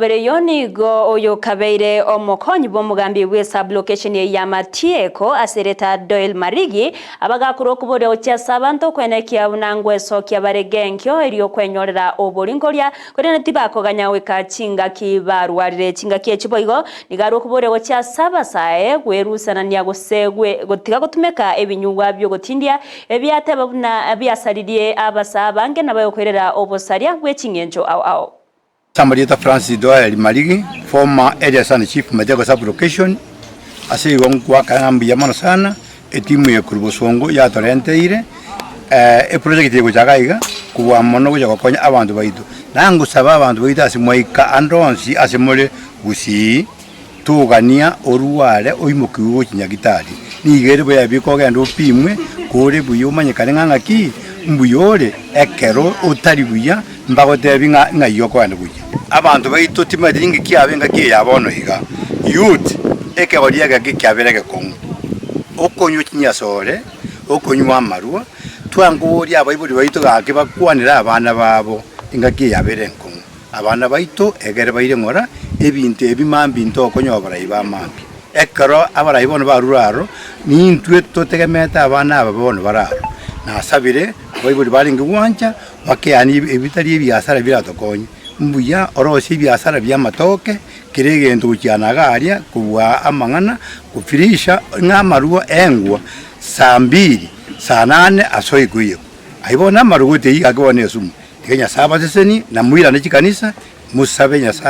Emerobere eyio nigo oyokabeire omokonyi bw'omogambi bw'esub-location ya Matieko ase erieta Doyle Marigi abagakorwa okoboria gochia ase abanto okwenekia buna ngwesokia bare genkio erio kwenyorera oboringoria korende tibakoganya goika chingaki barwarire chingaki echi boigo nigo arwe okoboria gochia ase abasae gwerusanania gose gotiga gotumeka ebinyugwa biogotindia ebiateba buna biasaririe abasae abange nabayokoirera obosaria bweching'encho ao ao. Samarieta Francis Doel Marigi, former Area Assistant Chief Machakos Sub Location, ase igo ngoakana ng'a mbuya mono sana etimu eye korwa bosongo yatorenteire eproject eye gocha iga iga kobua mono gocha gokonya abanto baito. Nangosaba abanto baito ase mwaika ande onsi ase more gusii, togania orware oimokiwe gochia nyagitari, nigo ere buya bika ogende opimwe, kore buya omanyekane ng'a ng'aki mbuya ore, ekero otari buya mbagotebi ng'a ng'ai okogenda gochia. Abanto baito timanyeti ninki kiabe engaki eye ya bono iga. Youth, ekegori egeke kiabere egekong'u, okonywa chinyasore, okonywa amarwa, twankoboria abaibori baito gaki bakwanere abana babo engaki eye yabere enkong'u. Abana baito ekere baire ng'ora, ebinto ebi mambia intokonywa abarai ba mambia. Ekero abarai bono barure aro, nintwe totegemeete abana aba bono bare aro. Nasabire abaibori barenge gwancha, bakeanie ebitari ebiasara biratokonye. Mbuya orosie ebiasara bi'amatoke, kera egento gochiana iga aria, kobua amang'ana, kofirisha ng'a amarwa engwa saa mbiri, saa nane ase oikoiyekwa. Ayio bono amarwa goteiga ake bono esumu. Tiga Nyasae abasesenie, na moirane chikanisa, mosabe Nyasae.